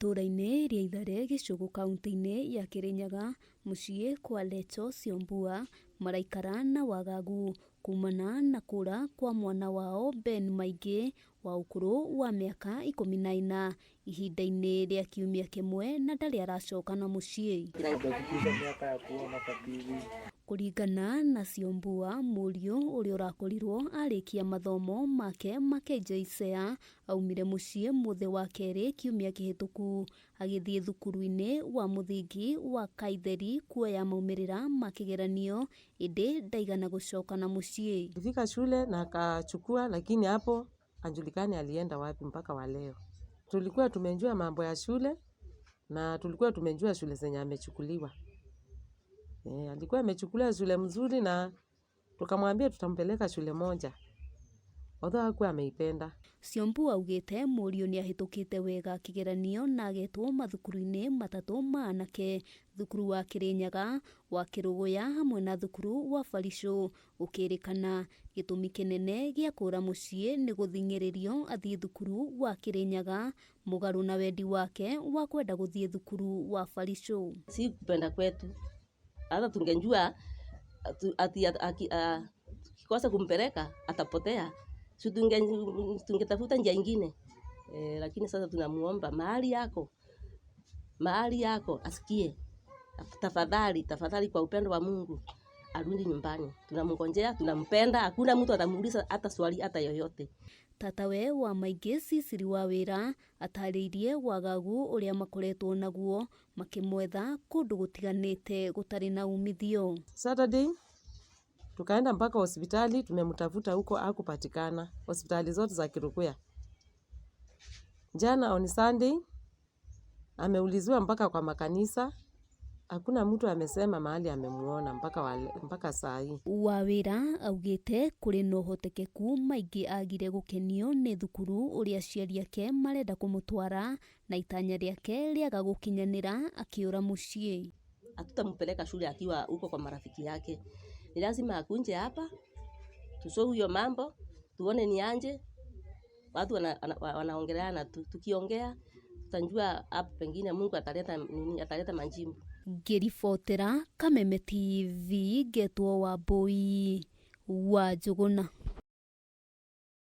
Itũũra-inĩ rĩa Ithare Gĩcũgũ kauntĩ-inĩ ya Kĩrĩnyaga mũciĩ kwa Lecho Syombua maraikara na wagagu kumana na kũra kwa mwana wao Ben Maingĩ wa ũkũrũ wa mĩaka 14 ihinda-inĩ rĩa kiumia kĩmwe na ndarĩ aracoka na mũciĩ. Amefikisha miaka ya kuona kwa TV. Kũringana na Syombua, mũriũ ũrĩa ũrakorirwo arĩkia mathomo make ma KJSEA aumire mũciĩ mũthĩ wa kerĩ kiumia kĩhĩtũku agĩthiĩ thukuru-inĩ wa mũthingi wa Kaitheri kuoya maumĩrĩra ma kĩgeranio ĩndĩ ndaigana gũcoka na mũciĩ. Alifika shule na akachukua, lakini hapo hajulikani alienda wapi mpaka wa leo. Tulikuwa tumejua mambo ya shule na tulikuwa tumejua shule zenye amechukuliwa. Alikuwa amechukuliwa shule mzuri na tukamwambia tutampeleka shule moja. Although hakuwa ameipenda. Syombua augĩte mũriũ nĩahĩtũkĩte wega kĩgeranio na agetwo mathukuru-inĩ matatũ ma anake, thukuru wa Kĩrĩnyaga, wa Kĩrũgũya hamwe na thukuru wa Baricũ. Gũkĩrĩkana gĩtũmi kĩnene gĩa kũra mũciĩ nĩ gũthing'ĩrĩrio athiĩ thukuru wa Kĩrĩnyaga mũgarũ na wendi wake wa kwenda gũthiĩ thukuru wa Baricũ. Si kupenda kwetu, hata tungejua ati tukikosa kumpeleka atapotea, si tungetafuta njia ingine. Lakini sasa tunamuomba mahali yako asikie, tafadhali, tafadhali kwa upendo wa Mungu arudi nyumbani. Tunamngojea, tunampenda, hakuna mtu atamuuliza hata swali hata yoyote. Tatawe wa Maingĩ Cecily Wawĩra atarĩirie wagagu ũrĩa makoretwo naguo makĩmwetha kũndũ gũtiganĩte gũtarĩ na umithio. Saturday tukaenda mpaka hospitali, tumemtafuta huko hakupatikana, hospitali zote za Kirukuya. Jana on Sunday ameuliziwa mpaka kwa makanisa, hakuna mtu amesema mahali amemuona mpaka saa hii. Wawĩra augĩte kũrĩ na ũhotekeku Maingĩ agire gũkenio nĩ thukuru ũrĩa aciari ake marenda kũmũtwara na itanya rĩake rĩaga gũkinyanĩra akĩũra mũciĩ. Hatutampeleka shule akiwa huko kwa marafiki yake. Ni lazima akunje hapa, tusome hiyo mambo, tuone ni anje. Watu wanaongeleana tu, tukiongea tutajua hapo pengine Mungu ataleta nini, ataleta majibu. Ngĩribotera Kameme TV ngetwo Wambui wa Njũgũna.